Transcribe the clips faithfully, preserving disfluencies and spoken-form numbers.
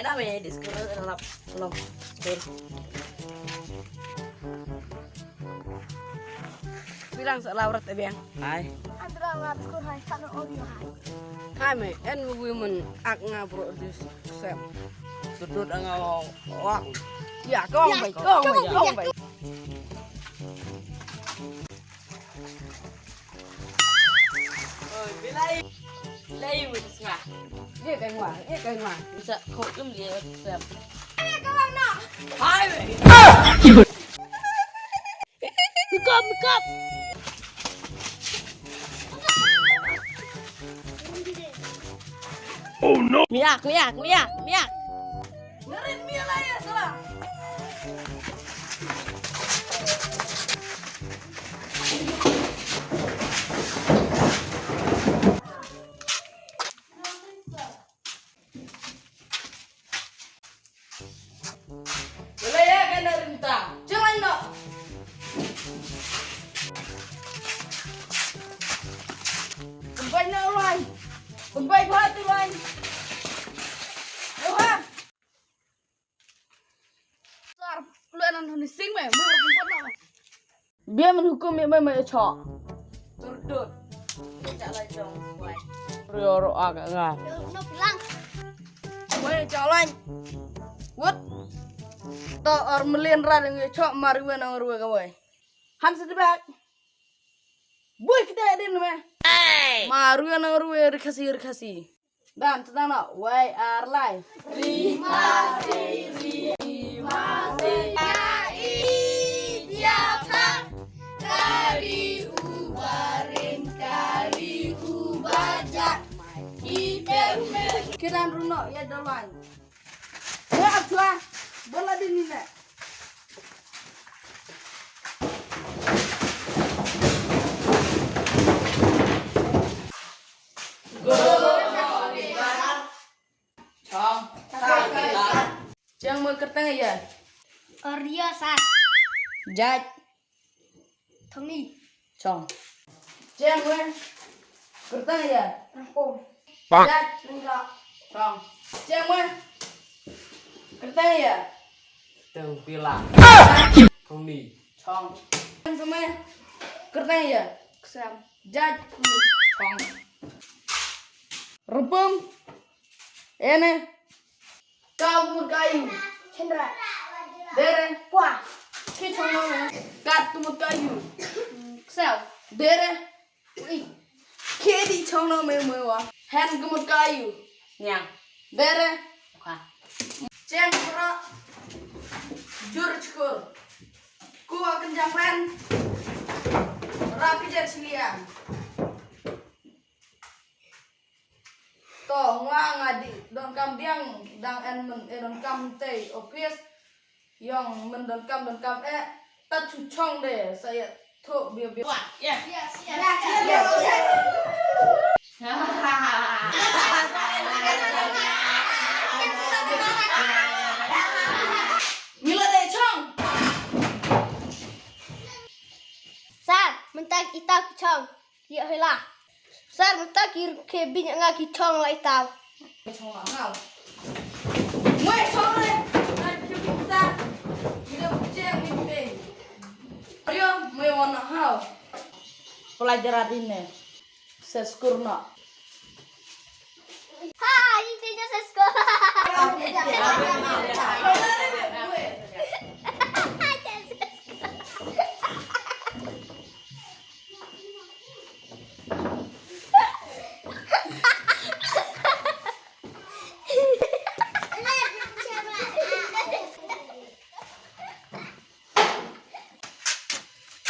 Ame di skur lap lom skur. Bilang sa lawrat e biang. Hai. Andra lap skur hai kan audio hai. Hai me en wi mun ak nga bro di sem. Sudut nga wak. Ya kong bai kong bai kong bai. Oi, bilai. Lai wut sma. Ye kai ngwa, ye kai ngwa. Sa ko um le sem. Hai. Mikop, mikop. Oh no. Miak, miak, miak, miak. Ngerit mi la ya salah. Wala ya ka na rinta. Jalan no. Kumpai na ulan. Kumpai bhatu ulan. Oha. Sar, keluar nan ni sing me, me kumpai na. Biang men hukum me me me cho. Turdut. Cak lai jong wai. Rio ro aga nga. No pilang. Wai cho lai. Wut. To or melin ra deng cho mari wen ang ruwe ka wai. Han sedebak. Bui kita din me. Mari wen ang ruwe rikasi rikasi. Dan tnana wai ar lai. Ri ma si ri ma si ka i dia pa ka ri u ba rin ka ri u ba ja i per me. Kiran runo ya dolan. Ya abjua bola di nina. Chong. Cheng me kerteng ya. Oreo sat. Jat. Thongni. Chong. Cheng me kerteng ya. Rangko. Jat. Nengka. Chong. Cheng me kerteng ya. Teng pila. Thongni. Chong. Cheng me kerteng ya. Ksam. Jat. Chong. Rupum. Ene. Ka mut ka yu. Chandra. Dere. Pwa. Ki chong no me. Kat mut ka yu. Ksel. Dere. Ui. Ki di chong no me me wa. Hen ka mut ka yu. Nya. Dere. Ka. Cheng pro. Jur chkur. Ku akan jangwen. Ra ki jet silian. To nga nga di donkam biang dang en men e donkam te office yong men donkam donkam e ta chu chong de sa ya tho bia bia. Yes, yes, yes. Mila de chong. Sir, mynta ita ki chong. Ki hoi la. Sir, mynta ki ke bin nga ki chong la ita. Chong la ngau. Mwe chong le. Ai ki puta. Ki da je mi pe. Ayo, mwe wana hau. Pelajaran ini. Seskur no. Ha, ini dia seskur.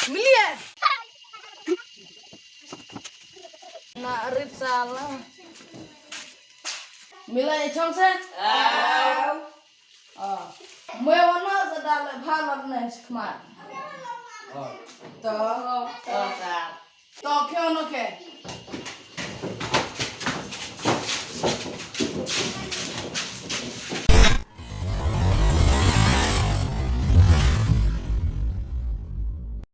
Milia. Na rit sala. Mila e chong se? Au. Oh. Mwe wana sa da le pha lap ne chikmat. Oh. To. To sa. To kyo no ke.